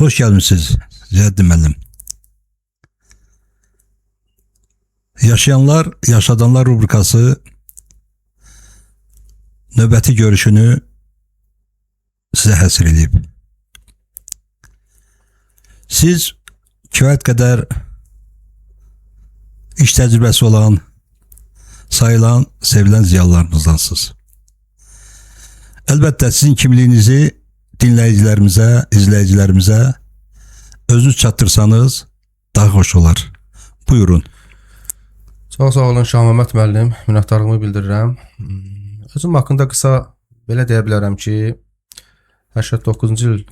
Xoş gəlmisiniz Ziyəddin müəllim. Yaşayanlar, Yaşadanlar rubrikası növbəti görüşünü sizə həsr edib. Siz kifayət qədər iş təcrübəsi olan, sayılan, sevilən ziyalılarımızdansınız. Əlbəttə sizin kimliyinizi dinləyicilərimizə, izləyicilərimizə özünüz çatdırsanız daha xoş olar. Buyurun. Çox sağ olun Şah Məhəmməd müəllim, minnətdarlığımı bildirirəm. Özüm haqqında qısa belə deyə bilərəm ki, 89-cu il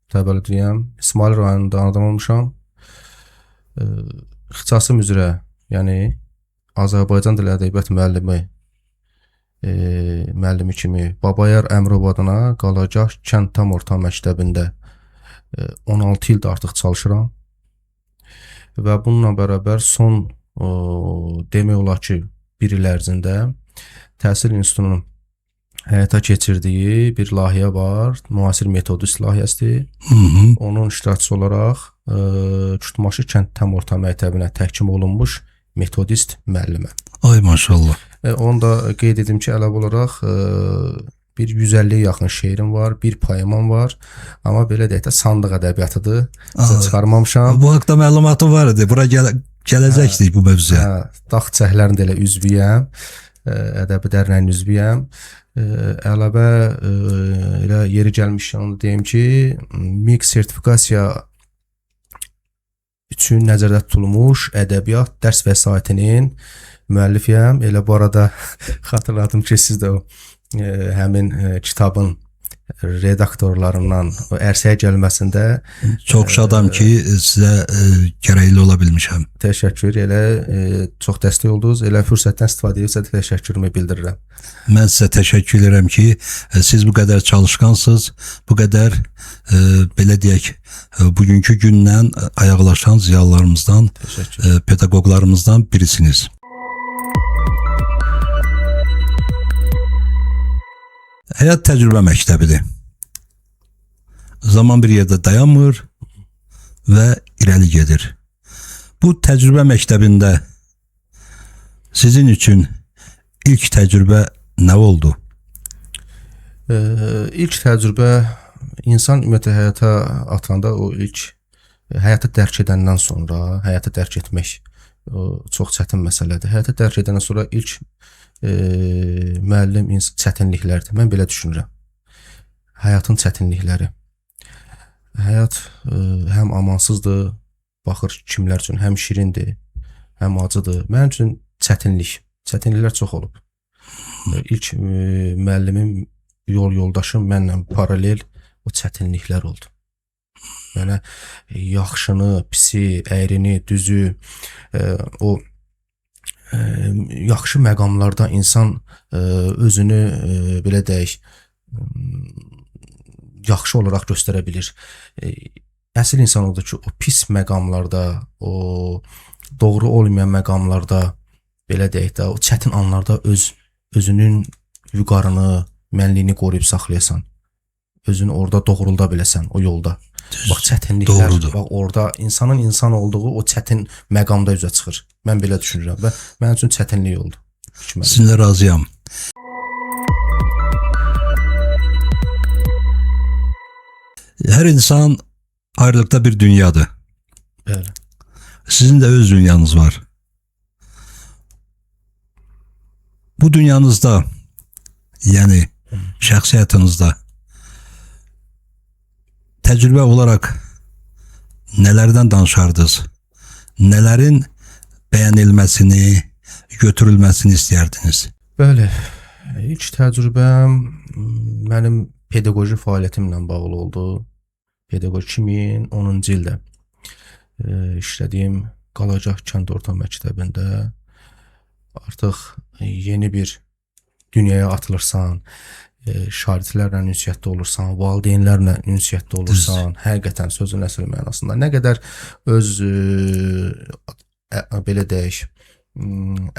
təvəllüdlüyəm. İsmail rayonunda anadan olmuşam. İxtisasım üzrə, yəni Azərbaycan dili ədəbiyyat müəllimi müəllimi kimi Babayar Əmirov adına Qalagah kənd tam orta məktəbində 16 ildir artıq çalışıram. Və bununla bərabər son demək olar ki, bir il ərzində Təhsil İnstitutunun həyata keçirdiyi bir layihə var. Müasir metodist layihəsidir. Hı -hı. Onun iştirakçısı olaraq Cütmaşı kənd tam orta məktəbinə təhkim olunmuş metodist müəlliməm. Ay maşallah. Onu da qeyd edim ki, əlavə olaraq bir 150-yə yaxın şeirim var, bir poemam var. Amma belə deyək də sandıq ədəbiyyatıdır. Sizə çıxarmamışam. Bu haqda məlumatım var idi. Bura gələcəkdik bu mövzuya. Hə, Dağ çiçəklərinin də elə üzvüyəm. Ədəbi dərnəyin üzvüyəm. Əlavə elə yeri gəlmişkən onu deyim ki, MİQ sertifikasiya üçün nəzərdə tutulmuş ədəbiyyat dərs vəsaitinin müəllifiyəm. Elə bu arada xatırladım ki, siz də o həmin kitabın redaktorlarından o ərsəyə gəlməsində Çox şadam ki, sizə gərəkli ola bilmişəm. Təşəkkür. Elə çox dəstək oldunuz. Elə fürsətdən istifadə edib sizə təşəkkürümü bildirirəm. Mən sizə təşəkkür edirəm ki, siz bu qədər çalışqansınız, bu qədər belə deyək, bugünkü gündən ayaqlaşan ziyalılarımızdan, pedaqoqlarımızdan birisiniz. Həyat təcrübə məktəbidir. Zaman bir yerdə dayanmır və irəli gedir. Bu təcrübə məktəbində sizin üçün ilk təcrübə nə oldu? İlk təcrübə insan ümumiyyətlə həyata atanda o ilk həyatı dərk edəndən sonra, həyatı dərk etmək o çox çətin məsələdir. Həyatı dərk edəndən sonra ilk müəllim çətinliklərdir. Mən belə düşünürəm. Həyatın çətinlikləri. Həyat həm amansızdır, baxır kimlər üçün, həm şirindir, həm acıdır. Mənim üçün çətinlik, çətinliklər çox olub. İlk müəllimim, yol yoldaşım mənlə paralel o çətinliklər oldu. Mənə yaxşını, pisi, əyrini, düzü, o yaxşı məqamlarda insan özünü belə deyək, yaxşı olaraq göstərə bilir. Əsl insan odur ki, o pis məqamlarda, o doğru olmayan məqamlarda, belə deyək də, o çətin anlarda özünün vüqarını, mənliyini qoruyub saxlayasan. Özünü orada doğrulda biləsən, o yolda. Bax çətinliklər, Doğrudur. Bax orada insanın insan olduğu o çətin məqamda üzə çıxır. Mən belə düşünürəm və mənim üçün çətinlik oldu. Sizinlə razıyam. Hər insan ayrılıqda bir dünyadır. Bəli. Sizin də öz dünyanız var. Bu dünyanızda, yəni şəxsi həyatınızda təcrübə olaraq nələrdən danışardınız? Nələrin bəyənilməsini, götürülməsini istəyərdiniz? Bəli. İlk təcrübəm mənim pedaqoji fəaliyyətimlə bağlı oldu. Pedaqoji 2010-cu ildə işlədiyim Qalacaq kənd orta məktəbində artıq yeni bir dünyaya atılırsan, şagirdlərlə ünsiyyətdə olursan, valideynlərlə ünsiyyətdə olursan, həqiqətən sözün əsl mənasında nə qədər öz belə deyək,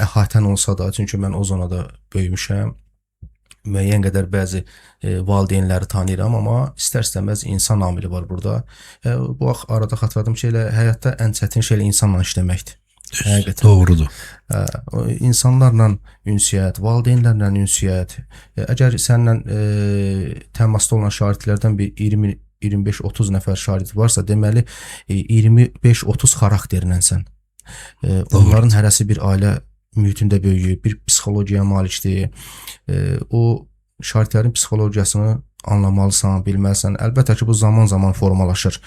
əhatən olsa da, çünki mən o zonada böyümüşəm. Müəyyən qədər bəzi valideynləri tanıyıram, amma istər-istəməz insan amili var burada. Bu vaxt arada xatırladım ki, elə həyatda ən çətin şey elə insanla işləməkdir. Həqiqətən. Doğrudur. İnsanlarla ünsiyyət, valideynlərlə ünsiyyət. Əgər səninlə təmasda olan şagirdlərdən bir 20 25-30 nəfər şagird varsa, deməli 25-30 xarakterlənsən. Onların hərəsi bir ailə mühitində böyüyüb, bir psixologiyaya malikdir. O şagirdlərin psixologiyasını anlamalısan, bilməlisən. Əlbəttə ki, bu zaman-zaman formalaşır.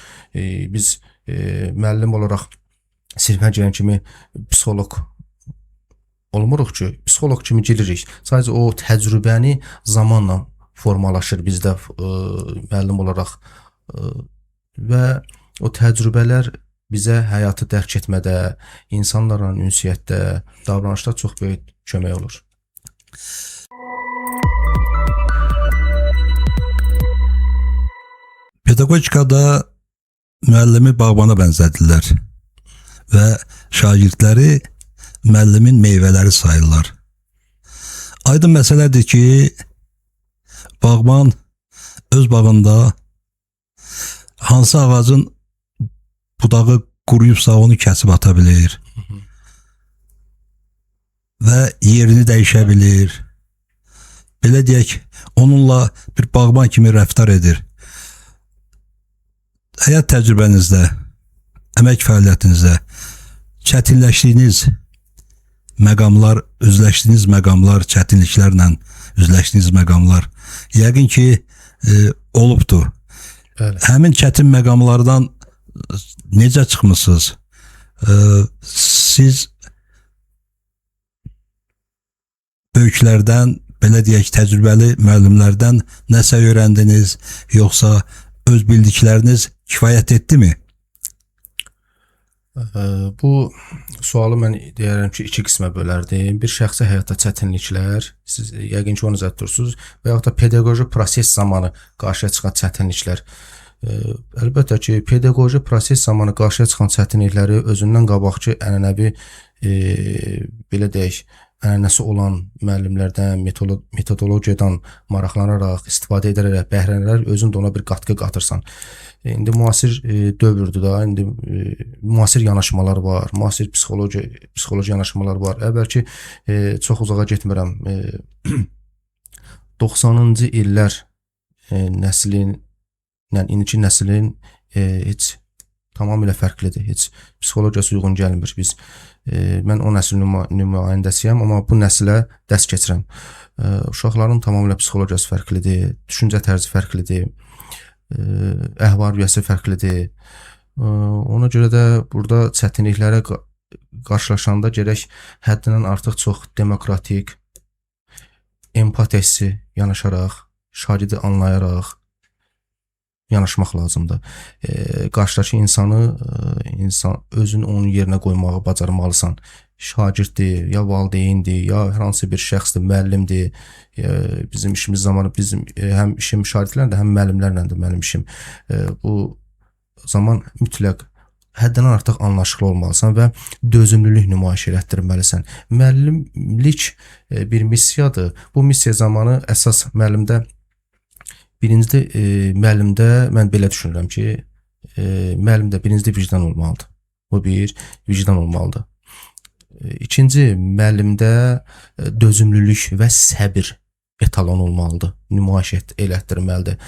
Biz müəllim olaraq sinifə girən kimi psixoloq olmuruq ki, psixoloq kimi giririk. Sadəcə o təcrübəni zamanla formalaşır bizdə müəllim olaraq və o təcrübələr bizə həyatı dərk etmədə, insanlarla ünsiyyətdə, davranışda çox böyük kömək olur. Pedaqogikada müəllimi bağbana bənzədirlər və şagirdləri müəllimin meyvələri sayırlar. Aydın məsələdir ki, bağban öz bağında hansı ağacın budağı quruyubsa onu kəsib ata bilir və yerini dəyişə bilir. Belə deyək, onunla bir bağban kimi rəftar edir. Həyat təcrübənizdə, əmək fəaliyyətinizdə çətinləşdiyiniz məqamlar, üzləşdiyiniz məqamlar, çətinliklərlə üzləşdiyiniz məqamlar yəqin ki, olubdur. Bəli. Həmin çətin məqamlardan necə çıxmısınız? Siz böyüklərdən, belə deyək, təcrübəli müəllimlərdən nəsə öyrəndiniz, yoxsa öz bildikləriniz kifayət etdimi? Bu sualı mən deyərəm ki, iki qismə bölərdim. Bir, şəxsi həyatda çətinliklər, siz yəqin ki, onu nəzərdə tutursunuz, və yaxud da pedaqoji proses zamanı qarşıya çıxan çətinliklər. Əlbəttə ki, pedaqoji proses zamanı qarşıya çıxan çətinlikləri özündən qabaqki ənənəvi, belə deyək, ənənəsi olan müəllimlərdən, metodologiyadan maraqlanaraq, istifadə edərək, bəhrələnərək özün də ona bir qatqı qatırsan. İndi müasir dövrdür da, indi müasir yanaşmalar var, müasir psixoloji yanaşmalar var. Əvvəlki çox uzağa getmirəm. 90-cı illər nəslinlə indiki nəslin heç tamamilə fərqlidir. Heç psixologiyası uyğun gəlmir. Biz mən o nəslin nümayəndəsiyəm, amma bu nəslə dərs keçirəm. Uşaqların tamamilə psixologiyası fərqlidir, düşüncə tərzi fərqlidir, əhval-ruhiyyəsi fərqlidir. Ona görə də burada çətinliklərə qarşılaşanda gərək həddindən artıq çox demokratik, empatiya hissi yanaşaraq, şagirdi anlayaraq yanaşmaq lazımdır. Qarşıdakı insanı, insan özünü onun yerinə qoymağı bacarmalısan. Şagirddir, ya valideyndir, ya hər hansı bir şəxsdir, müəllimdir. Bizim işimiz zamanı bizim həm işim şagirdlərlə də, həm müəllimlərlə də mənim işim. Bu zaman mütləq həddindən artıq anlaşıqlı olmalısan və dözümlülük nümayiş elətdirməlisən. Müəllimlik bir missiyadır. Bu missiya zamanı əsas müəllimdə, birincidə müəllimdə mən belə düşünürəm ki, müəllimdə birincidə vicdan olmalıdır. Bu bir, vicdan olmalıdır. İkinci, müəllimdə dözümlülük və səbir etalon olmalıdır, nümayiş elətdirməlidir.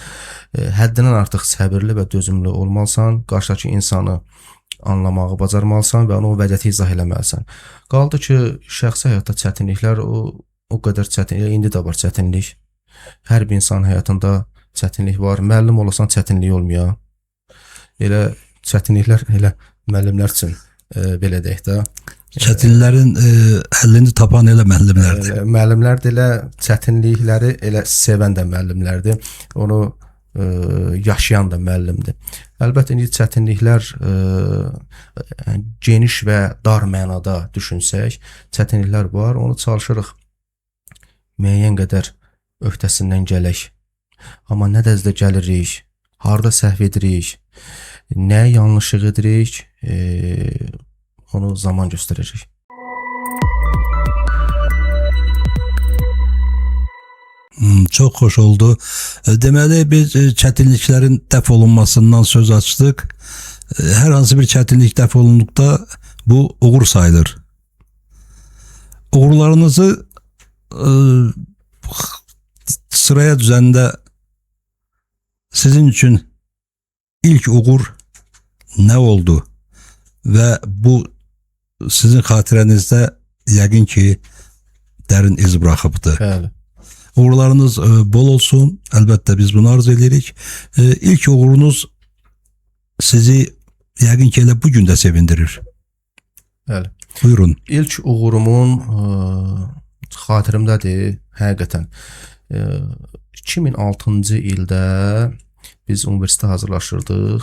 Həddindən artıq səbirli və dözümlü olmalısan, qarşıdakı insanı anlamağı bacarmalısan və onu o vəziyyəti izah eləməlisən. Qaldı ki, şəxsi həyatda çətinliklər o qədər çətinlik, indi də var çətinlik. Hər bir insanın həyatında çətinlik var. Müəllim olasan çətinlik olmuyor. Elə çətinliklər elə müəllimlər üçün belə deyək də. Çətinliklərin həllini tapan elə müəllimlərdir. Müəllimlər də elə çətinlikləri elə sevən də müəllimlərdir. Onu yaşayan da müəllimdir. Əlbəttə indi çətinliklər geniş və dar mənada düşünsək, çətinliklər var. Onu çalışırıq müəyyən qədər öhdəsindən gələk. Amma nə dəzdə gəlirik, harda səhv edirik, nə yanlışıq edirik, onu zaman göstərəcək. Çox xoş oldu. Deməli biz çətinliklərin dəf olunmasından söz açdıq. Hər hansı bir çətinlik dəf olunduqda bu uğur sayılır. Uğurlarınızı sıraya düzəndə sizin üçün ilk uğur nə oldu? Və bu sizin xatirənizdə yəqin ki dərin iz buraxıbdı. Bəli. Uğurlarınız bol olsun. Əlbəttə biz bunu arzu edirik. İlk uğurunuz sizi yəqin ki elə bu gün də sevindirir. Bəli. Buyurun. İlk uğurumun xatirimdədir həqiqətən. 2006-cı ildə biz universitetə hazırlaşırdıq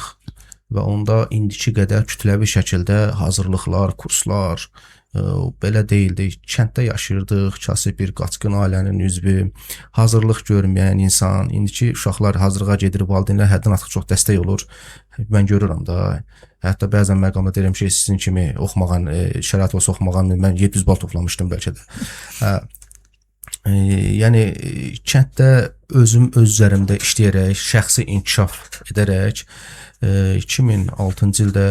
və onda indiki qədər kütləvi şəkildə hazırlıqlar, kurslar belə deyildi. Kənddə yaşayırdıq, kasıb bir qaçqın ailənin üzvü, hazırlıq görməyən insan. İndiki uşaqlar hazırlığa gedir, valideynlər həddən artıq çox dəstək olur. Mən görürəm də. Hətta bəzən məqamda deyirəm ki, sizin kimi oxumağın, şərait olsa oxumağın mən 700 bal toplamışdım bəlkə də. Yəni kənddə özüm öz üzərimdə işləyərək, şəxsi inkişaf edərək 2006-cı ildə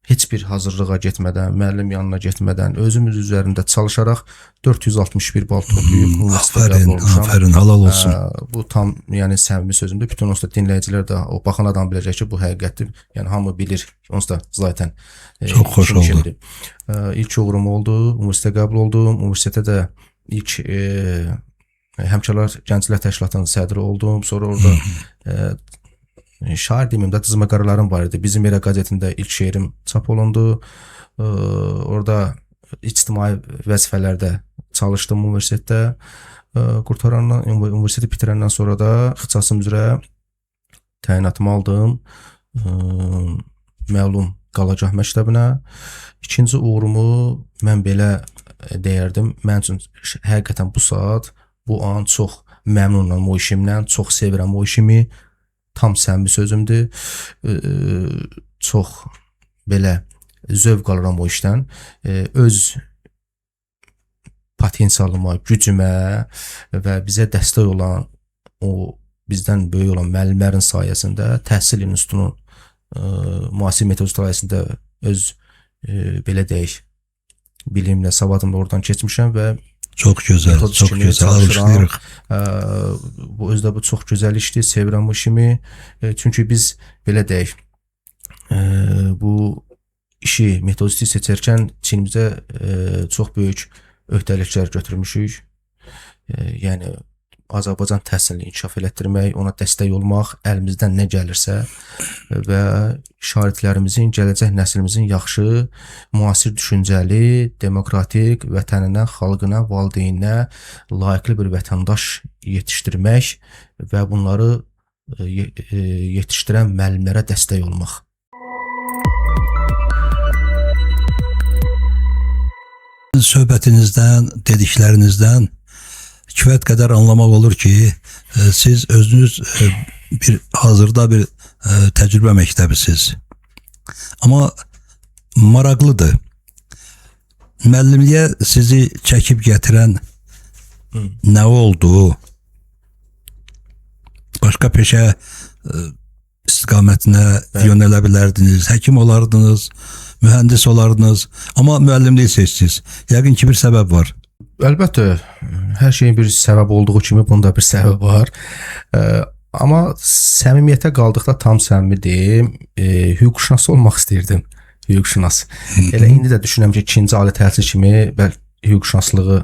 heç bir hazırlığa getmədən, müəllim yanına getmədən, özümüz üzərində çalışaraq 461 bal toplayıb universitetə Aferin, qəbul olmuşam. aferin, halal olsun. Bu tam, yəni səmimi sözümdür. Bütün onsuz da dinləyicilər də o baxan adam biləcək ki, bu həqiqətdir. Yəni hamı bilir. Onsuz da zaten Çox xoş kim oldu. kimdir. İlk uğurum oldu. Universitetə qəbul oldum. Universitetə də ilk Həmkarlar Gənclər Təşkilatının sədri oldum. Sonra orada şair deməyim də cızma-qarılarım var idi. Bizim Yerə qəzetində ilk şeirim çap olundu. Orada ictimai vəzifələrdə çalışdım universitetdə. Qurtarandan, universiteti bitirəndən sonra da ixtisasım üzrə təyinatımı aldım. Məlum Qalagah məktəbinə. İkinci uğurumu mən belə deyərdim. Mənim üçün həqiqətən bu saat, bu an çox məmnunam o işimdən, çox sevirəm o işimi. Tam səmimi sözümdür. Çox belə zövq alıram o işdən. Öz potensialıma, gücümə və bizə dəstək olan, o bizdən böyük olan müəllimlərin sayəsində təhsil institutunun müasir metodist sayəsində öz belə deyək, bilimlə, savadımla oradan keçmişəm və Çox gözəl, metodist çox kimi gözəl. çalışıram. Alqışlayırıq. Bu özdə bu çox gözəl işdir. Sevirəm bu işimi. Çünki biz belə deyək, bu işi metodisti seçərkən çiynimizə çox böyük öhdəliklər götürmüşük. Yəni Azərbaycan təhsilini inkişaf elətdirmək, ona dəstək olmaq, əlimizdən nə gəlirsə və şagirdlərimizin, gələcək nəslimizin yaxşı, müasir düşüncəli, demokratik, vətəninə, xalqına, valideyninə layiqli bir vətəndaş yetişdirmək və bunları yetişdirən müəllimlərə dəstək olmaq. Söhbətinizdən, dediklərinizdən kifayət qədər anlamaq olur ki, siz özünüz bir hazırda bir təcrübə məktəbisiz. Amma maraqlıdır. Müəllimliyə sizi çəkib gətirən nə oldu? Başqa peşə istiqamətinə yönələ bilərdiniz, həkim olardınız, mühəndis olardınız, amma müəllimliyi seçdiniz. Yəqin ki bir səbəb var. Əlbəttə, hər şeyin bir səbəb olduğu kimi bunda bir səbəb var. Amma səmimiyyətə qaldıqda tam səmimi deyim, hüquqşünas olmaq istəyirdim. Hüquqşünas. Elə indi də düşünürəm ki, ikinci ali təhsil kimi bəl hüquqşünaslığı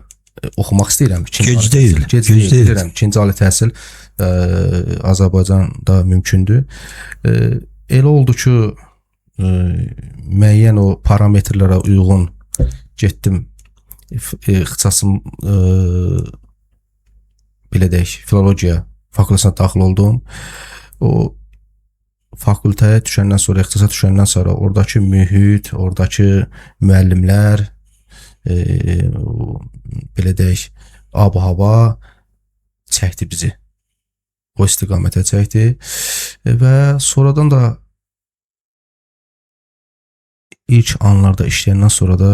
oxumaq istəyirəm. Gec deyil. Gec deyil, bilirəm. İkinci ali təhsil Azərbaycanda mümkündür. Elə oldu ki, müəyyən o parametrlərə uyğun getdim. İxtisasım belə deyək, filologiya fakültəsinə daxil oldum. O fakültəyə düşəndən sonra, ixtisasa düşəndən sonra oradakı mühit, oradakı müəllimlər, belə deyək, ab-hava çəkdi bizi. O istiqamətə çəkdi və sonradan da ilk anlarda işləyəndən sonra da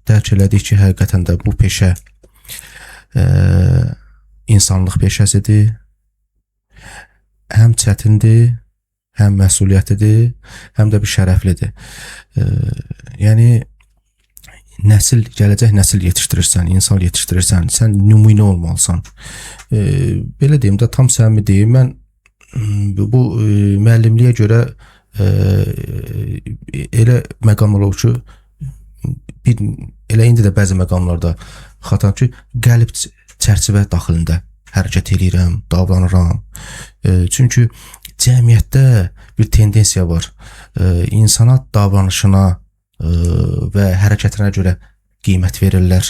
dərk elədik ki, həqiqətən də bu peşə insanlıq peşəsidir. Həm çətindir, həm məsuliyyətlidir, həm də bir şərəflidir. Yəni nəsil, gələcək nəsil yetişdirirsən, insan yetişdirirsən, sən nümunə olmalısan. Belə deyim də, tam səmimi deyim, mən bu müəllimliyə görə elə məqam olub ki, bir elə indi də bəzi məqamlarda xatam ki, qəlb çərçivə daxilində hərəkət eləyirəm, davranıram. Çünki cəmiyyətdə bir tendensiya var. İnsana davranışına və hərəkətinə görə qiymət verirlər.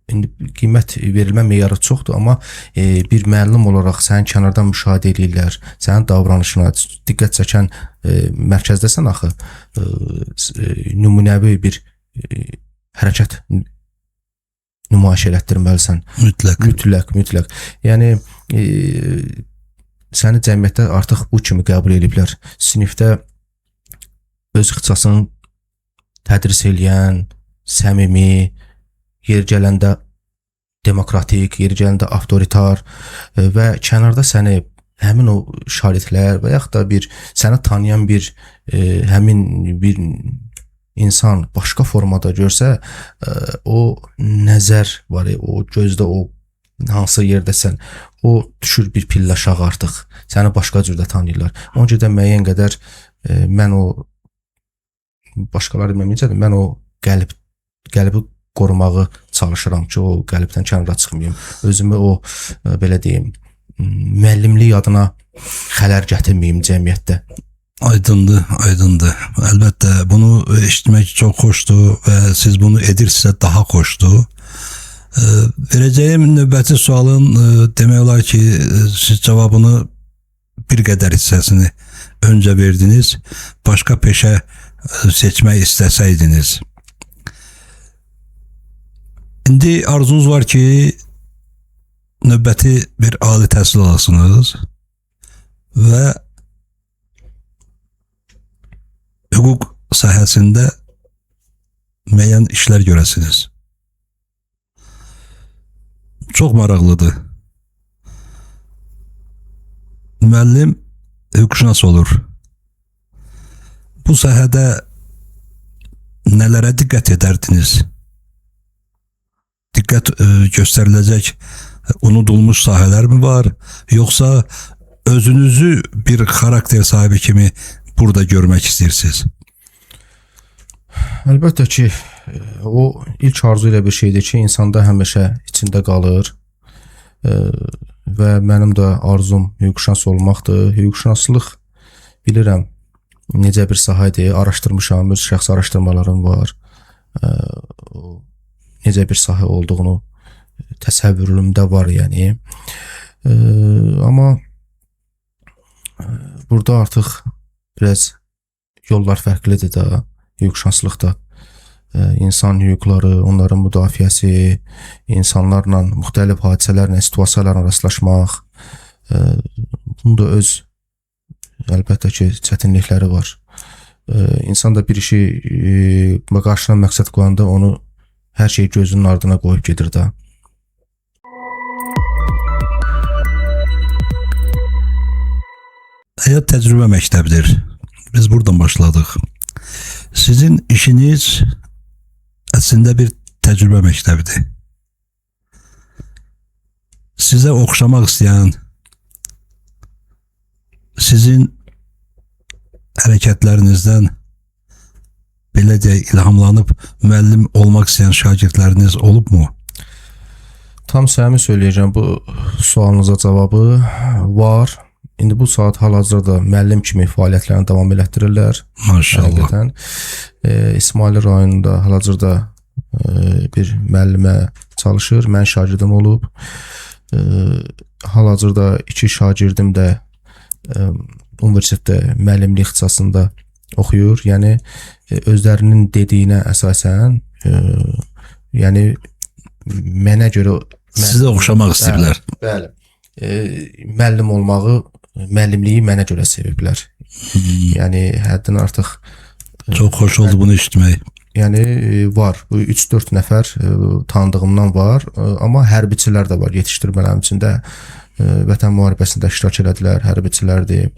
İndi qiymət verilmə meyarı çoxdur, amma bir müəllim olaraq səni kənardan müşahidə eləyirlər, sənin davranışına diqqət çəkən mərkəzdəsən axı, nümunəvi bir hərəkət nümayiş elətdirməlisən. Mütləq. Mütləq, mütləq. Yəni səni cəmiyyətdə artıq bu kimi qəbul ediblər. Sinifdə öz ixtisasını tədris eləyən, səmimi, yer gələndə demokratik, yer gələndə avtoritar və kənarda səni həmin o şagirdlər və yaxud da bir səni tanıyan bir həmin bir insan başqa formada görsə, o nəzər var, o gözdə o hansı yerdəsən, o düşür bir pillə aşağı artıq. Səni başqa cürdə tanıyırlar. Ona görə də müəyyən qədər mən o başqaları bilməm necədir, mən o qəlbi qorumağı çalışıram ki, o qəlbdən kənara çıxmayım. Özümü o belə deyim, müəllimlik adına xələl gətirməyim cəmiyyətdə. Aydındır, aydındır. Əlbəttə bunu eşitmək çox xoşdur və siz bunu edirsinizsə daha xoşdur. Verəcəyim növbəti sualın demək olar ki, siz cavabını bir qədər hissəsini öncə verdiniz. Başqa peşə seçmək istəsəydiniz. İndi arzunuz var ki, növbəti bir ali təhsil alasınız və hüquq sahəsində müəyyən işlər görəsiniz. Çox maraqlıdır. Müəllim hüquqşünas olur. Bu sahədə nələrə diqqət edərdiniz? Diqqət göstəriləcək unudulmuş sahələr mi var? Yoxsa özünüzü bir xarakter sahibi kimi burada görmək istəyirsiniz? Əlbəttə ki, o ilk arzu elə bir şeydir ki, insanda həmişə içində qalır və mənim də arzum hüquqşünas olmaqdır. Hüquqşünaslıq bilirəm necə bir sahədir, araşdırmışam, öz şəxsi araşdırmalarım var. Necə bir sahə olduğunu təsəvvürümdə var, yəni. Amma burada artıq biraz yollar fərqlidir də hüquqşünaslıqda. İnsan hüquqları, onların müdafiəsi, insanlarla müxtəlif hadisələrlə, situasiyalarla rastlaşmaq, bunun da öz əlbəttə ki, çətinlikləri var. İnsan da bir işi qarşına məqsəd qoyanda onu hər şeyi gözünün ardına qoyub gedir də. Həyat təcrübə məktəbidir. Biz buradan başladıq. Sizin işiniz əslində bir təcrübə məktəbidir. Sizə oxşamaq istəyən, sizin hərəkətlərinizdən belə deyək, ilhamlanıb müəllim olmaq istəyən şagirdləriniz olubmu? Tam səmimi söyləyəcəm, bu sualınıza cavabı var. İndi bu saat hal-hazırda müəllim kimi fəaliyyətlərini davam elətdirirlər. Maşallah. Həqiqətən. İsmaili rayonunda hal-hazırda bir müəllimə çalışır. Mən şagirdim olub. Hal-hazırda iki şagirdim də universitetdə müəllimlik ixtisasında oxuyur. Yəni özlərinin dediyinə əsasən, yəni mənə görə sizə oxşamaq istəyirlər. Bəli. Müəllim olmağı, müəllimliyi mənə görə seviblər. Yəni həddən artıq çox xoş oldu bunu eşitmək. Yəni var. Bu 3-4 nəfər tanıdığımdan var, amma hərbiçilər də var yetişdirmələrim içində. Vətən müharibəsində iştirak elədilər, hərbiçilərdir.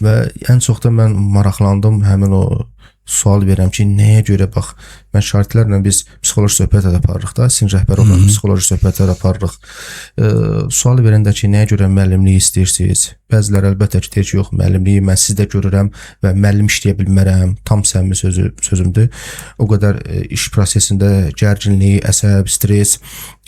Və ən çox da mən maraqlandım həmin o sual verirəm ki, nəyə görə bax mən şagirdlərlə biz psixoloji söhbət də aparırıq da, sinif rəhbəri olaraq psixoloji söhbətlər aparırıq. Sual verəndə ki, nəyə görə müəllimlik istəyirsiniz? Bəziləri əlbəttə ki, deyir ki, yox, müəllimliyi mən sizdə görürəm və müəllim işləyə bilmərəm. Tam səmimi sözümdür. O qədər iş prosesində gərginlik, əsəb, stres,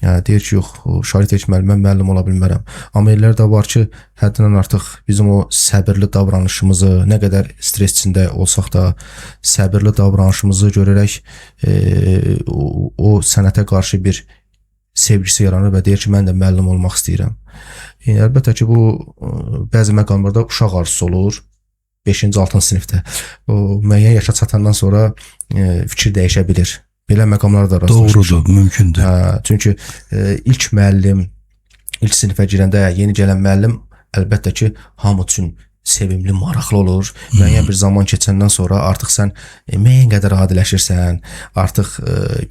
deyir ki, yox, şagird deyir ki, müəllim, mən müəllim ola bilmərəm. Amma ellər də var ki, həddindən artıq bizim o səbirli davranışımızı, nə qədər stres içində olsaq da səbirli davranışımızı görərək o sənətə qarşı bir sevgisi yaranır və deyir ki, mən də müəllim olmaq istəyirəm. Yəni, əlbəttə ki, bu bəzi məqamlarda uşaq arzusu olur. 5-ci, 6-cı sinifdə. O müəyyən yaşa çatandan sonra fikir dəyişə bilir. Belə məqamlara da rastlaşmışam. Doğrudur, mümkündür. Hə, çünki ilk müəllim, ilk sinifə girəndə yeni gələn müəllim əlbəttə ki, hamı üçün sevimli, maraqlı olur. Müəyyən bir zaman keçəndən sonra artıq sən müəyyən qədər adiləşirsən. Artıq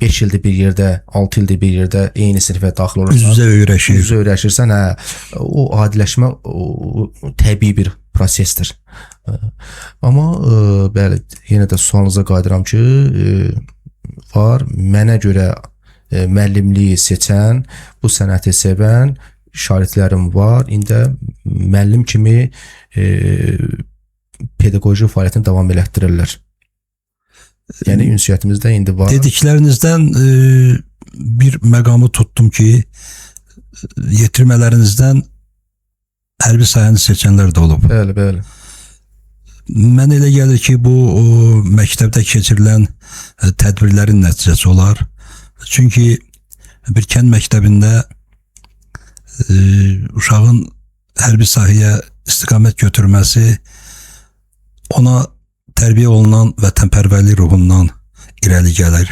5 ildir bir yerdə, 6 ildir bir yerdə eyni sinifə daxil olursan. Üz-üzə öyrəşir. Üz-üzə öyrəşirsən, hə. O adiləşmə o təbii bir prosesdir. Amma bəli, yenə də sualınıza qayıdıram ki, var mənə görə müəllimliyi seçən, bu sənəti sevən şagirdlərim var. İndi müəllim kimi pedaqoji fəaliyyətini davam elətdirirlər. Yəni ünsiyyətimizdə indi var. Dediklərinizdən bir məqamı tutdum ki, yetirmələrinizdən hərbi sahəni seçənlər də olub. Bəli, bəli. Mən elə gəlir ki, bu o, məktəbdə keçirilən tədbirlərin nəticəsi olar. Çünki bir kənd məktəbində uşağın hərbi sahəyə istiqamət götürməsi ona tərbiyə olunan vətənpərvərlik ruhundan irəli gəlir.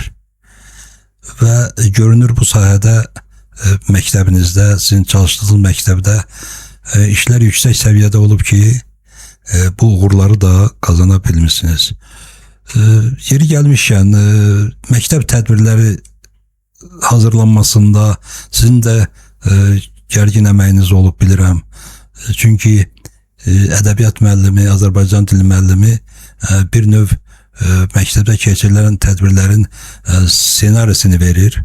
Və görünür bu sahədə məktəbinizdə, sizin çalışdığınız məktəbdə işlər yüksək səviyyədə olub ki, bu uğurları da qazana bilmişsiniz. Yeri gəlmişkən, məktəb tədbirləri hazırlanmasında sizin də gərgin əməyiniz olub bilirəm. Çünki ədəbiyyat müəllimi, Azərbaycan dili müəllimi bir növ məktəbdə keçirilən tədbirlərin ssenarisini verir.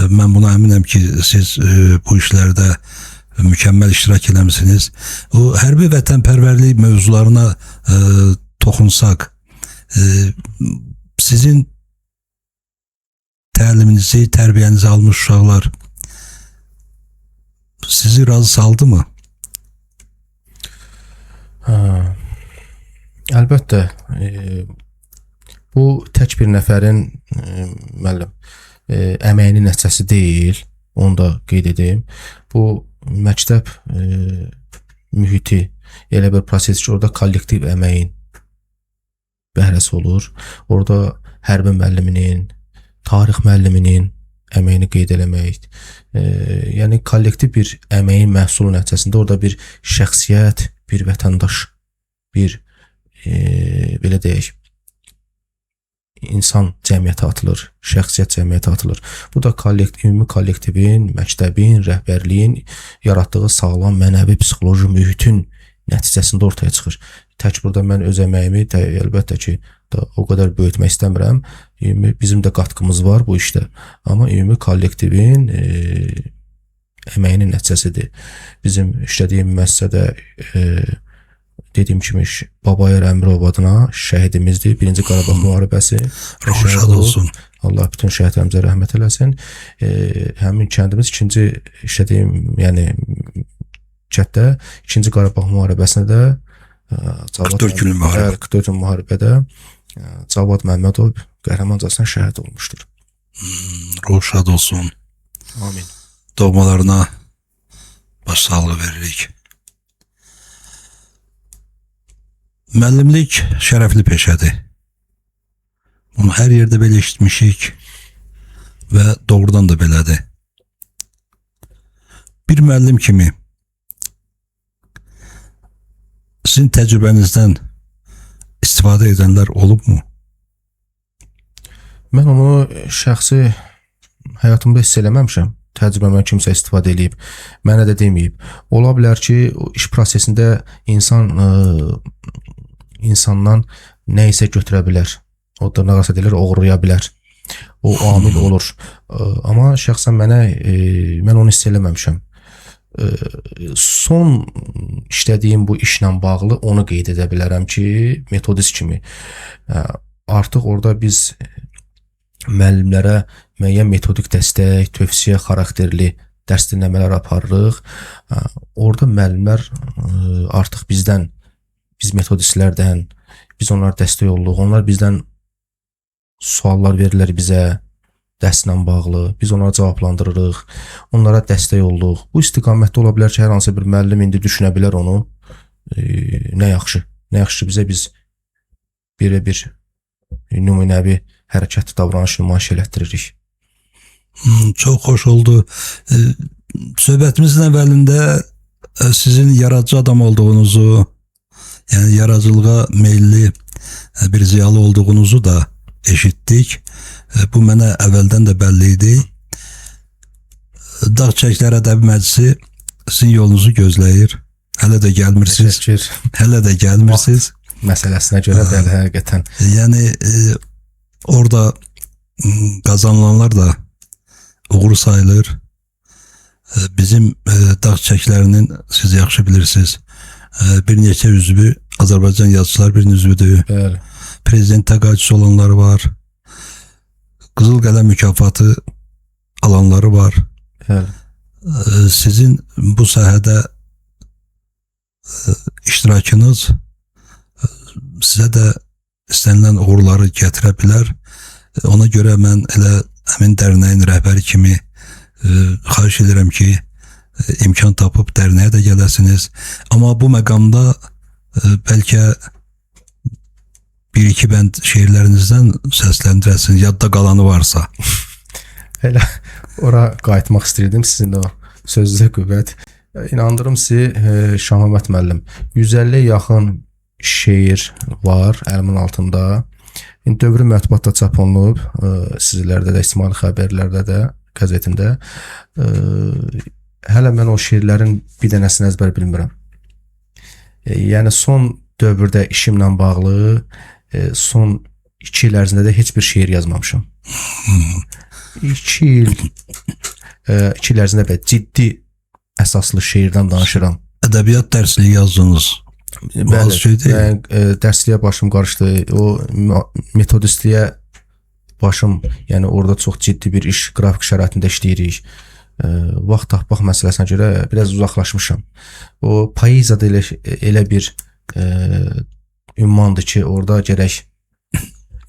Mən buna əminəm ki, siz bu işlərdə mükəmməl iştirak eləmisiniz. O hərbi vətənpərvərlik mövzularına toxunsaq, sizin təliminizi, tərbiyənizi almış uşaqlar sizi razı saldı mı? Hə, əlbəttə, bu tək bir nəfərin müəllim əməyinin nəticəsi deyil, onu da qeyd edim. Bu məktəb mühiti elə bir proses ki, orada kollektiv əməyin bəhrəsi olur. Orada hərbi müəlliminin, tarix müəlliminin əməyini qeyd eləmək, yəni kollektiv bir əməyin məhsulu nəticəsində orada bir şəxsiyyət, bir vətəndaş, bir belə deyək, insan cəmiyyətə atılır, şəxsiyyət cəmiyyətə atılır. Bu da ümumi kollektivin, məktəbin, rəhbərliyin yaratdığı sağlam mənəvi psixoloji mühitin nəticəsində ortaya çıxır. Tək burada mən öz əməyimi əlbəttə ki, da o qədər böyütmək istəmirəm. Ümumi, bizim də qatqımız var bu işdə. Amma ümumi kollektivin əməyinin nəticəsidir. Bizim işlədiyim müəssisədə dediyim kimi Babayar Əmirov adına şəhidimizdir. Birinci Qarabağ müharibəsi. Ruhu şad olsun. Allah bütün şəhidlərimizə rəhmət eləsin. Həmin kəndimiz ikinci işlədiyim, yəni kənddə ikinci Qarabağ müharibəsində də Cavad 44 günlük müharibə. Bəli, 44 günlük müharibədə Cavad Məmmədov qəhrəmancasına şəhid olmuşdur. Ruhu şad olsun. Amin. Doğmalarına başsağlığı veririk. Müəllimlik şərəfli peşədir. Bunu hər yerdə belə eşitmişik və doğrudan da belədir. Bir müəllim kimi sizin təcrübənizdən istifadə edənlər olubmu? Mən onu şəxsi həyatımda hiss eləməmişəm. Təcrübəmdən kimsə istifadə eləyib, mənə də deməyib. Ola bilər ki, o iş prosesində insan insandan nə isə götürə bilər. O dırnaq arası deyirlər, oğurlaya bilər. O amil olur. Amma şəxsən mənə mən onu hiss eləməmişəm. Son işlədiyim bu işlə bağlı onu qeyd edə bilərəm ki, metodist kimi artıq orada biz müəllimlərə müəyyən metodik dəstək, tövsiyə xarakterli dərs dinləmələr aparırıq. Orada müəllimlər artıq bizdən, biz metodistlərdən, biz onlara dəstək olduq. Onlar bizdən suallar verirlər bizə dərslə bağlı. Biz onlara cavablandırırıq. Onlara dəstək olduq. Bu istiqamətdə ola bilər ki, hər hansı bir müəllim indi düşünə bilər onu. Nə yaxşı, nə yaxşı bizə biz belə bir nümunəvi hərəkət, davranış nümayiş elətdiririk. Çox xoş oldu. Söhbətimizin əvvəlində sizin yaradıcı adam olduğunuzu, yəni yaradıcılığa meyilli bir ziyalı olduğunuzu da eşitdik. Bu mənə əvvəldən də bəlli idi. Dağ Çiçəkləri Ədəbi Məclisi sizin yolunuzu gözləyir. Hələ də gəlmirsiniz. Təşəkkür. Hələ də gəlmirsiniz. Vaxt məsələsinə görə bəli, həqiqətən. Yəni orada qazanılanlar da uğur sayılır. Bizim Dağ Çiçəklərinin, siz yaxşı bilirsiniz, bir neçə üzvü Azərbaycan Yazıçılar Birliyinin üzvüdür. Bəli. Prezident təqaüdçüsü olanları var. Qızıl Qələm mükafatı alanları var. Bəli. Sizin bu sahədə iştirakınız sizə də istənilən uğurları gətirə bilər. Ona görə mən elə həmin dərnəyin rəhbəri kimi xahiş edirəm ki, imkan tapıb dərnəyə də gələsiniz. Amma bu məqamda bəlkə bir-iki bənd şeirlərinizdən səsləndirəsiniz, yadda qalanı varsa. Elə ora qayıtmaq istəyirdim sizin o sözünüzə qüvvət. İnandırım sizi, Şahməhəmməd müəllim, 150-yə yaxın şeir var əlimin altında. İndi dövrü mətbuatda çap olunub, sizlərdə də, İctimai xəbərlərdə də, qəzetində. Hələ mən o şeirlərin bir dənəsini əzbər bilmirəm. Yəni son dövrdə işimlə bağlı son 2 il ərzində də heç bir şeir yazmamışam. 2 il 2 il ərzində belə ciddi əsaslı şeirdən danışıram. Ədəbiyyat dərsliyi yazdınız. Bəli, şey deyil. Mən dərsliyə başım qarışdı. O metodistliyə başım, yəni orada çox ciddi bir iş qrafik şəraitində işləyirik. Vaxt tapmaq məsələsinə görə biraz uzaqlaşmışam. O poeziyada elə bir ünvandır ki, orada gərək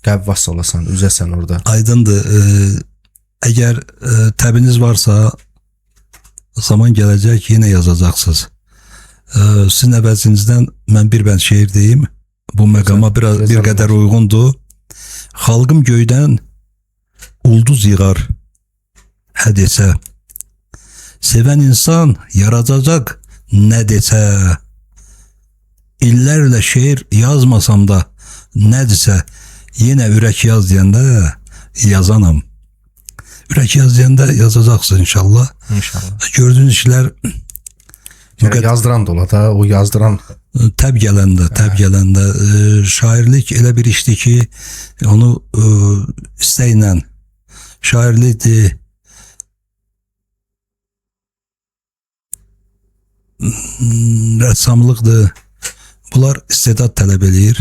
qəvvas olasan, üzəsən orada. Aydındır. Əgər təbiniz varsa, zaman gələcək, yenə yazacaqsınız. Sizin əvəzinizdən mən bir bənd şeir deyim. Bu məqama biraz bir qədər uyğundur. Xalqım göydən ulduz yığar, hə desə. Sevən insan yaradacaq nə desə. İllərlə şeir yazmasam da nədirsə, yenə ürək yaz deyəndə yazanam. Ürək yaz deyəndə yazacaqsın inşallah. İnşallah. Gördüyünüz işlər yazdıran da ola da, o yazdıran təb gələndə, şairlik elə bir işdir ki, onu istəklə şairlikdir, rəssamlıqdır. Bunlar istedad tələb eləyir.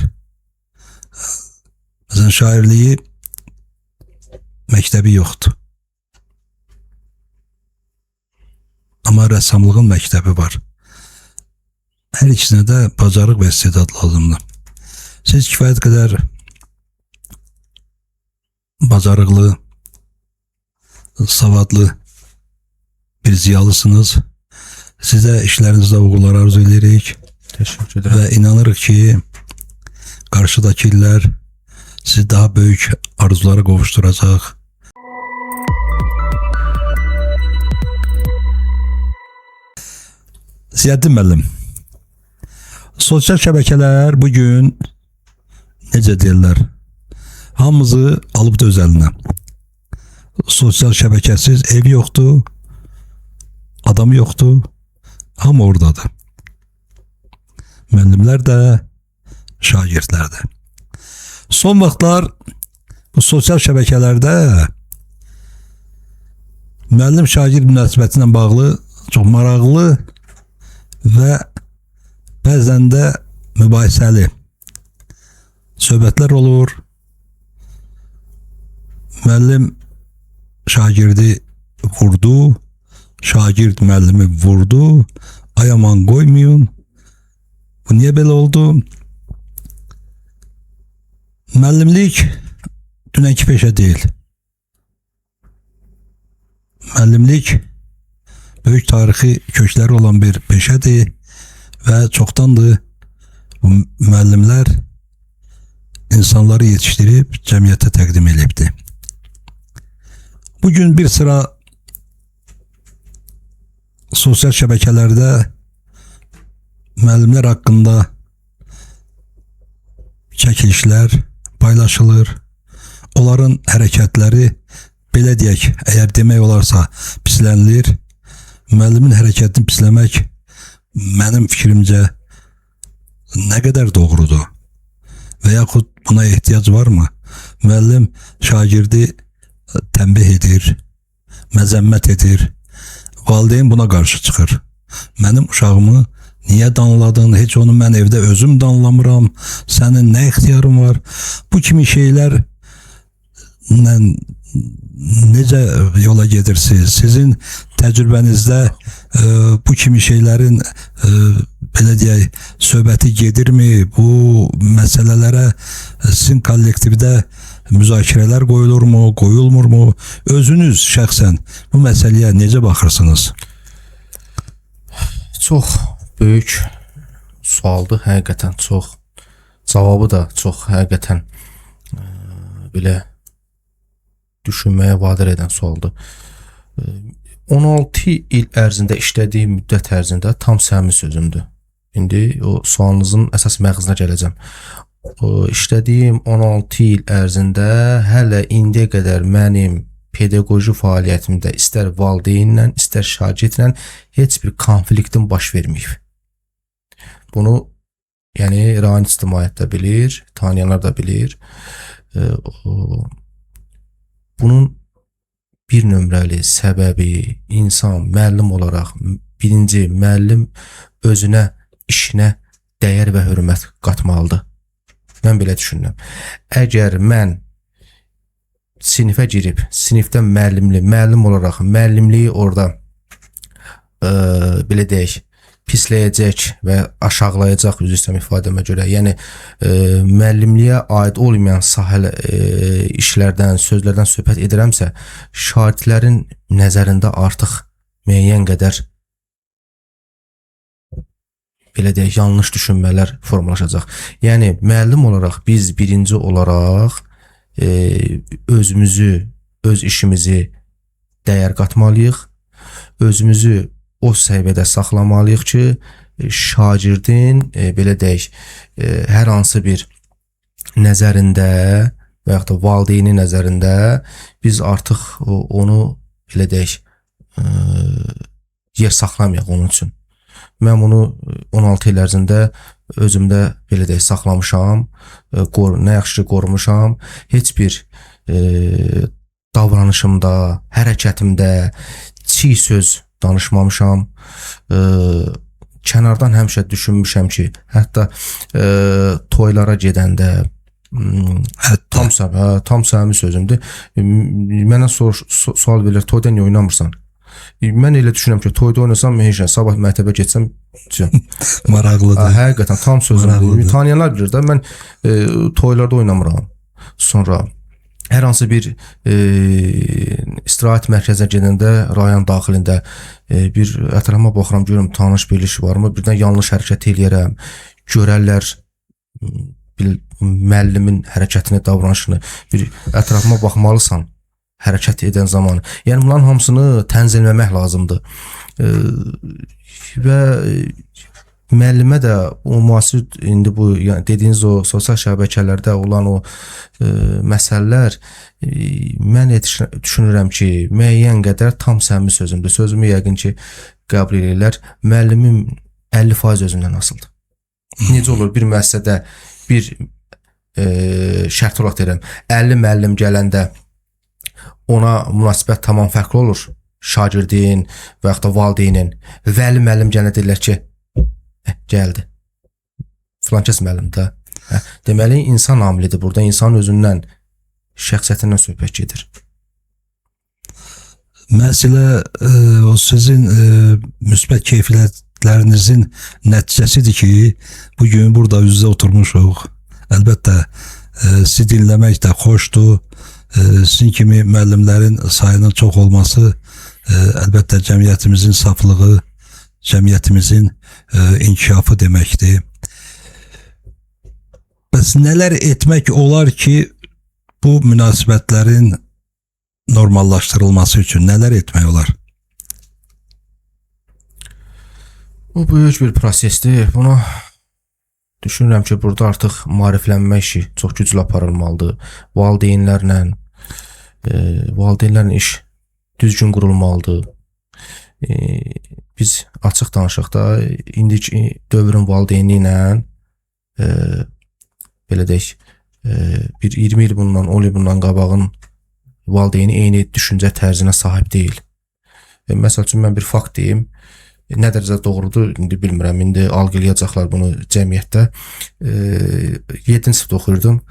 Məsələn, şairliyi məktəbi yoxdur. Amma rəssamlığın məktəbi var. Hər ikisinə də bacarıq və istedad lazımdır. Siz kifayət qədər bacarıqlı, savadlı bir ziyalısınız. Sizə işlərinizdə uğurlar arzu edirik. Təşəkkür edirəm. Və inanırıq ki, qarşıdakı illər sizi daha böyük arzulara qovuşduracaq. Ziyəddin müəllim, sosial şəbəkələr bugün, necə deyirlər, Hamımızı alıbdı öz əlinə. Sosial şəbəkəsiz ev yoxdur, adam yoxdur, hamı oradadır. Müəllimlər də, şagirdlər də. Son vaxtlar bu sosial şəbəkələrdə müəllim-şagird münasibəti ilə bağlı çox maraqlı və bəzən də mübahisəli söhbətlər olur. Müəllim şagirdi vurdu, şagird müəllimi vurdu. Ay aman qoymayın. Bu niyə belə oldu? Müəllimlik dünənki peşə deyil. Müəllimlik böyük tarixi kökləri olan bir peşədir və çoxdandır bu müəllimlər insanları yetişdirib cəmiyyətə təqdim edibdir. Bugün bir sıra sosial şəbəkələrdə müəllimlər haqqında çəkilişlər paylaşılır. Onların hərəkətləri, belə deyək, əgər demək olarsa, pislənilir. Müəllimin hərəkətini pisləmək mənim fikrimcə nə qədər doğrudur? Və yaxud buna ehtiyac varmı? Müəllim şagirdi tənbih edir, məzəmmət edir. Valideyn buna qarşı çıxır. Mənim uşağımı niyə danladın? Heç onu mən evdə özüm danlamıram. Sənin nə ixtiyarın var? Bu kimi şeylər necə yola gedirsiniz? Sizin təcrübənizdə bu kimi şeylərin belə deyək, söhbəti gedirmi? Bu məsələlərə sizin kollektivdə müzakirələr qoyulurmu, qoyulmurmu? Özünüz şəxsən bu məsələyə necə baxırsınız? Çox böyük sualdır, həqiqətən çox. Cavabı da çox həqiqətən belə düşünməyə vadar edən sualdır. 16 il ərzində işlədiyim müddət ərzində tam səmimi sözümdür. İndi o sualınızın əsas məğzinə gələcəm. İşlədiyim 16 il ərzində hələ indiyə qədər mənim pedaqoji fəaliyyətimdə istər valideynlə, istər şagirdlə heç bir konfliktin baş verməyib. Bunu yəni rayon ictimaiyyət də bilir, tanıyanlar da bilir. Bunun bir nömrəli səbəbi insan müəllim olaraq birinci müəllim özünə, işinə dəyər və hörmət qatmalıdır. Mən belə düşünürəm. Əgər mən sinifə girib, sinifdə müəllim olaraq müəllimliyi orada belə deyək, pisləyəcək və aşağılayacaq, üzr istəyirəm ifadəmə görə. Yəni müəllimliyə aid olmayan sahəli işlərdən, sözlərdən söhbət edirəmsə, şagirdlərin nəzərində artıq müəyyən qədər belə deyək, yanlış düşünmələr formalaşacaq. Yəni müəllim olaraq biz birinci olaraq özümüzü, öz işimizi dəyər qatmalıyıq. Özümüzü o səviyyədə saxlamalıyıq ki, şagirdin belə deyək, hər hansı bir nəzərində və yaxud da valideynin nəzərində biz artıq onu belə deyək, yer saxlamayaq onun üçün. Mən bunu 16 il ərzində özümdə belə deyək, saxlamışam, nə yaxşı ki qorumuşam. Heç bir davranışımda, hərəkətimdə çiğ söz danışmamışam. Kənardan həmişə düşünmüşəm ki, hətta toylara gedəndə tam səmimi sözümdür. Mənə sual verir, toyda niyə oynamırsan? Mən elə düşünürəm ki, toyda oynasam heç nə, sabah məktəbə getsəm maraqlıdır. Həqiqətən tam sözümdür. Tanıyanlar bilir də, mən toylarda oynamıram. Sonra hər hansı bir istirahət mərkəzinə gedəndə rayon daxilində bir ətrafıma baxıram, görürəm tanış biliş varmı, birdən yanlış hərəkət eləyərəm, görərlər müəllimin hərəkətini, davranışını, bir ətrafıma baxmalısan hərəkət edən zaman. Yəni bunların hamısını tənzimləmək lazımdır. Və Müəllimə də o müasir indi bu yəni dediyiniz o sosial şəbəkələrdə olan o məsələlər mən düşünürəm ki, müəyyən qədər tam səmimi sözümdür. Sözümü yəqin ki qəbul edirlər. Müəllimin 50% özündən asılıdır. Necə olur bir müəssisədə bir şərt olaraq deyirəm, 50 müəllim gələndə ona münasibət tamam fərqli olur. Şagirdin və yaxud da valideynin. Vəli müəllim gələndə deyirlər ki, gəldi. Filankəs müəllim də. Deməli insan amilidir burada. İnsanın özündən, şəxsiyyətindən söhbət gedir. Məsələ o sizin müsbət keyfiyyətlərinizin nəticəsidir ki, bu gün burada üz-üzə oturmuşuq. Əlbəttə, sizi dinləmək də xoşdur. Sizin kimi müəllimlərin sayının çox olması əlbəttə cəmiyyətimizin saflığı, cəmiyyətimizin inkişafı deməkdir. Bəs nələr etmək olar ki, bu münasibətlərin normallaşdırılması üçün nələr etmək olar? Bu böyük bir prosesdir. Buna düşünürəm ki, burada artıq maariflənmə işi çox güclü aparılmalıdır. Valideynlərlə iş düzgün qurulmalıdır. Biz açıq danışıq da, indiki dövrün valideyni ilə belə deyək, bir 20 il bundan, 10 il bundan qabağın valideyni eyni düşüncə tərzinə sahib deyil. Məsəl üçün mən bir fakt deyim. Nə dərəcədə doğrudur, indi bilmirəm, indi algılayacaqlar bunu cəmiyyətdə. 7-ci sinifdə oxuyurdum.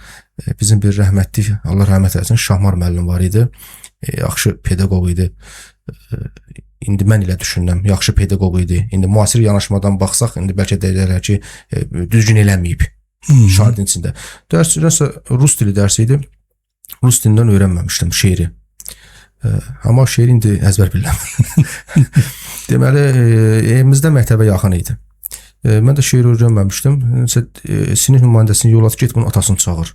Bizim bir rəhmətli, Allah rəhmət eləsin, Şahmar müəllim var idi. Yaxşı pedaqoq idi. İndi mən elə düşünürəm, yaxşı pedaqoq idi. İndi müasir yanaşmadan baxsaq, indi bəlkə deyərlər ki, düzgün eləməyib şagirdin içində. Dərs nəsə rus dili dərsi idi. Rus dilindən öyrənməmişdim şeiri. Amma şeiri indi əzbər bilirəm. Deməli, evimizdə məktəbə yaxın idi. Mən də şeiri öyrənməmişdim. Sinif nümayəndəsini yolladı, get bunun atasını çağır.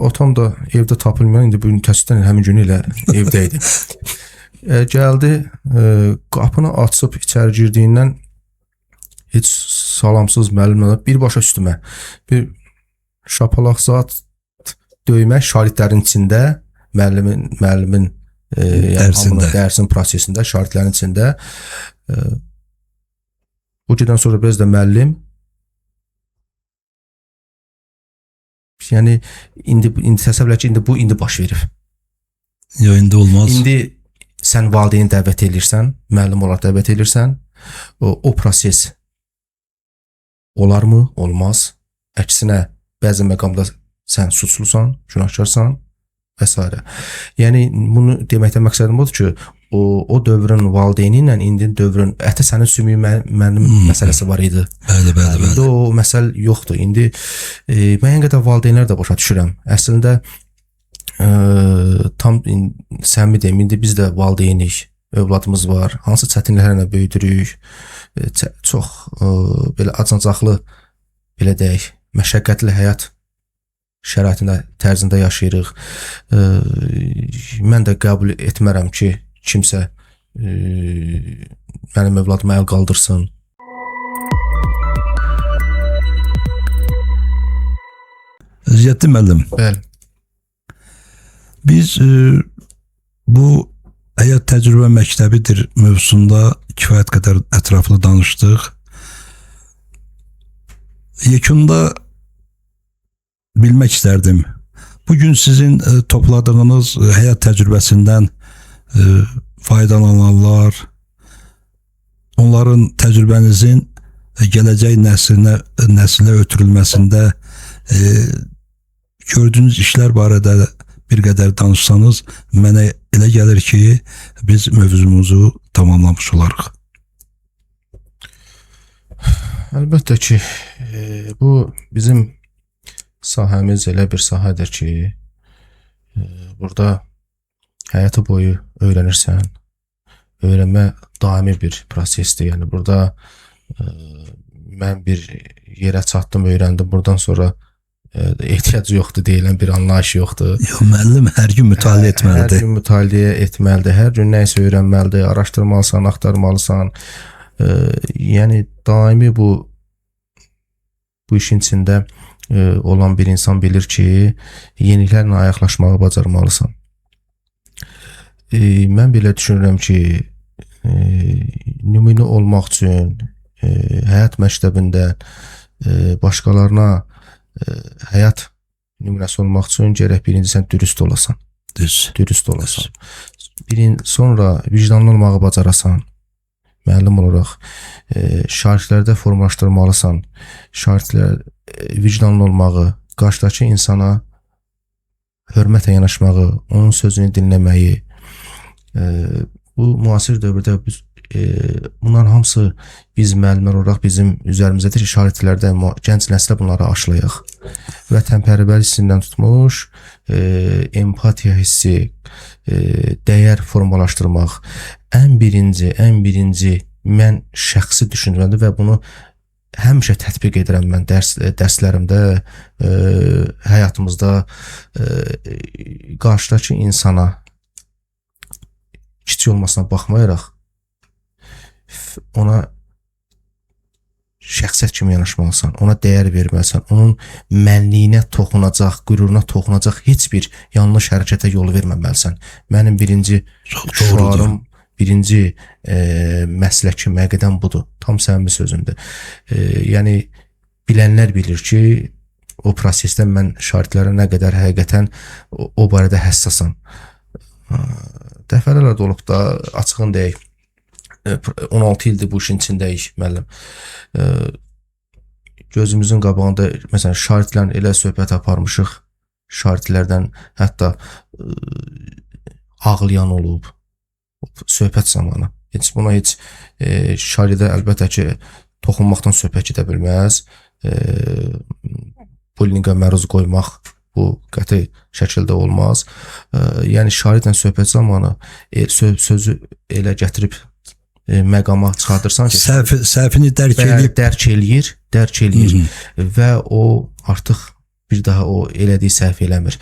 Atam da evdə tapılmayan, indi bu gün təsadüfən həmin günü elə evdə idi. Gəldi, qapını açıb içəri girdiyindən heç salamsız müəllimlə birbaşa üstümə bir şapalaq zat döymək şagirdlərin içində, müəllimin yəni dərsin prosesində, şagirdlərin içində. Bu gedən sonra biz də müəllim, yəni indi təsəvvür et ki, indi bu indi baş verib. Yox, indi olmaz. İndi sən valideyni dəvət edirsən, müəllim olaraq dəvət edirsən, o proses olarmı? Olmaz. Əksinə, bəzi məqamda sən suçlusan, günahkarsan və s. Yəni, bunu deməkdə məqsədim odur ki, o dövrün valideyni ilə indi dövrün, hətta sənin sümüyü mənim məsələsi var idi. Bəli, bəli, bəli. İndi o məsəl yoxdur. İndi müəyyən qədər valideynlər də başa düşürəm. Əslində, tam səmimi deyim, indi biz də valideynik, övladımız var, hansı çətinliklərlə böyüdürük, çox belə acınacaqlı, belə deyək, məşəqqətli həyat şəraitində, tərzində yaşayırıq. Mən də qəbul etmərəm ki, kimsə mənim övladıma əl qaldırsın. Ziyaəddin müəllim. Bəli. Biz bu həyat təcrübə məktəbidir mövzusunda kifayət qədər ətraflı danışdıq. Yekunda bilmək istərdim. Bugün sizin topladığınız həyat təcrübəsindən faydalananlar, onların təcrübənizin gələcək nəsilə ötürülməsində gördüyünüz işlər barədə bir qədər danışsanız, mənə elə gəlir ki, biz mövzumuzu tamamlamış olarıq. Əlbəttə ki, bu bizim sahəmiz elə bir sahədir ki, burada həyatı boyu öyrənirsən. Öyrənmə daimi bir prosesdir. Yəni burada mən bir yerə çatdım, öyrəndim. Buradan sonra ehtiyacı yoxdur deyilən bir anlayış yoxdur. Yox, müəllim hər gün mütaliə etməlidir. Hər gün mütaliə etməlidir. Hər gün nəyisə öyrənməlidir, araşdırmalısan, axtarmalısan. Yəni daimi bu işin içində olan bir insan bilir ki, yeniliklərlə ayaqlaşmağı bacarmalısan. Mən belə düşünürəm ki, nümunə olmaq üçün həyat məktəbində başqalarına həyat nümunəsi olmaq üçün gərək birinci sən dürüst olasan. Düz. Dürüst olasan. Sonra vicdanlı olmağı bacarasan. Müəllim olaraq şagirdlərdə formalaşdırmalısan. Şagirdlər vicdanlı olmağı, qarşıdakı insana hörmətlə yanaşmağı, onun sözünü dinləməyi. Bu müasir dövrdə biz bunların hamısı biz müəllimlər olaraq bizim üzərimizdədir ki, şagirdlərdə gənc nəslə bunları aşılayaq. Vətənpərvər hissindən tutmuş, empatiya hissi, dəyər formalaşdırmaq. Ən birinci mən şəxsi düşüncəmdir və bunu həmişə tətbiq edirəm mən dərslərimdə, həyatımızda qarşıdakı insana kiçik olmasına baxmayaraq ona şəxsiyyət kimi yanaşmalısan, ona dəyər verməlisən, onun mənliyinə toxunacaq, qüruruna toxunacaq heç bir yanlış hərəkətə yol verməməlisən. Mənim birinci şüarım, birinci məsləki məqədəm budur. Tam səmimi sözümdür. Yəni bilənlər bilir ki, o prosesdə mən şagirdlərə nə qədər həqiqətən o barədə həssasam. Dəfələrlə də olub da, açığın deyək, 16 ildir bu işin içindəyik müəllim. Gözümüzün qabağında məsələn şagirdlərlə elə söhbət aparmışıq. Şagirdlərdən hətta ağlayan olub söhbət zamanı. Heç buna heç şagirdə əlbəttə ki toxunmaqdan söhbət gedə bilməz. Bullyinqə məruz qoymaq bu qəti şəkildə olmaz. Yəni şagirdlə söhbət zamanı sözü elə gətirib məqama çıxardırsan ki, səhvini dərk eləyir və o artıq bir daha o elədiyi səhv eləmir.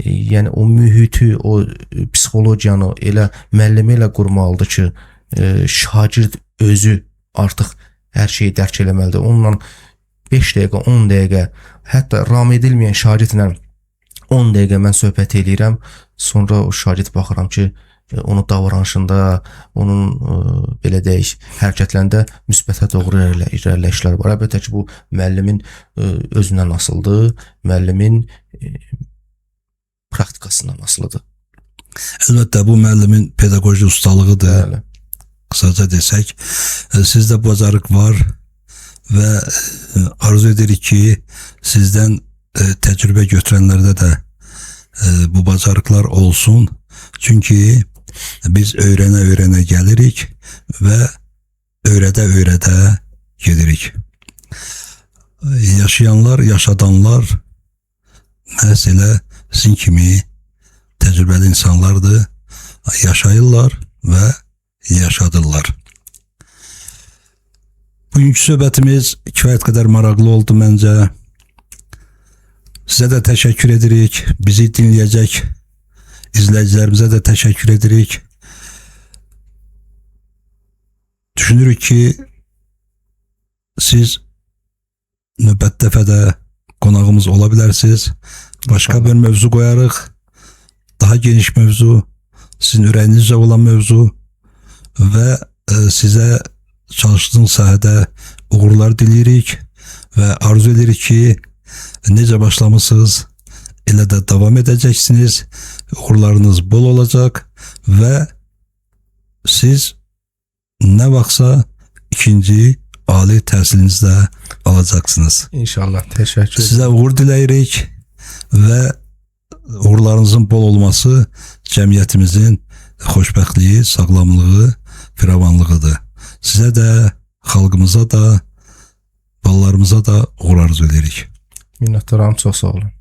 Yəni o mühiti, o psixologiyanı elə müəllimi elə qurmalıdır ki, şagird özü artıq hər şeyi dərk eləməlidir. Onunla 5 dəqiqə, 10 dəqiqə, hətta ram edilməyən şagirdlə 10 dəqiqə mən söhbət eləyirəm. Sonra o şagird baxıram ki, onun davranışında, onun belə deyək, hərəkətlərində müsbətə doğru irəliləyişlər var. Əlbəttə ki, bu müəllimin özündən asılıdır, müəllimin praktikasından asılıdır. Əlbəttə, bu müəllimin pedaqoji ustalığıdır. Bəli. Qısaca desək, sizdə bacarıq var və arzu edirik ki, sizdən təcrübə götürənlərdə də bu bacarıqlar olsun. Çünki biz öyrənə-öyrənə gəlirik və öyrədə-öyrədə gedirik. Yaşayanlar, yaşadanlar məhz elə sizin kimi təcrübəli insanlardır. Yaşayırlar və yaşadırlar. Bugünkü söhbətimiz kifayət qədər maraqlı oldu məncə. Sizə də təşəkkür edirik. Bizi dinləyəcək izləyicilərimizə də təşəkkür edirik. Düşünürük ki, siz növbət dəfədə qonağımız ola bilərsiniz. Başqa bir mövzu qoyarıq. Daha geniş mövzu, sizin ürəyinizcə olan mövzu və sizə çalışdığınız sahədə uğurlar diləyirik və arzu edirik ki, necə başlamışsınız, elə də davam edəcəksiniz. Uğurlarınız bol olacaq və siz nə vaxtsa ikinci ali təhsilinizi də alacaqsınız. İnşallah. Təşəkkür. Sizə uğur diləyirik və uğurlarınızın bol olması cəmiyyətimizin xoşbəxtliyi, sağlamlığı, firavanlığıdır. Sizə də, xalqımıza da, balalarımıza da uğur arzu edirik. Minnətdaram, çox sağ olun.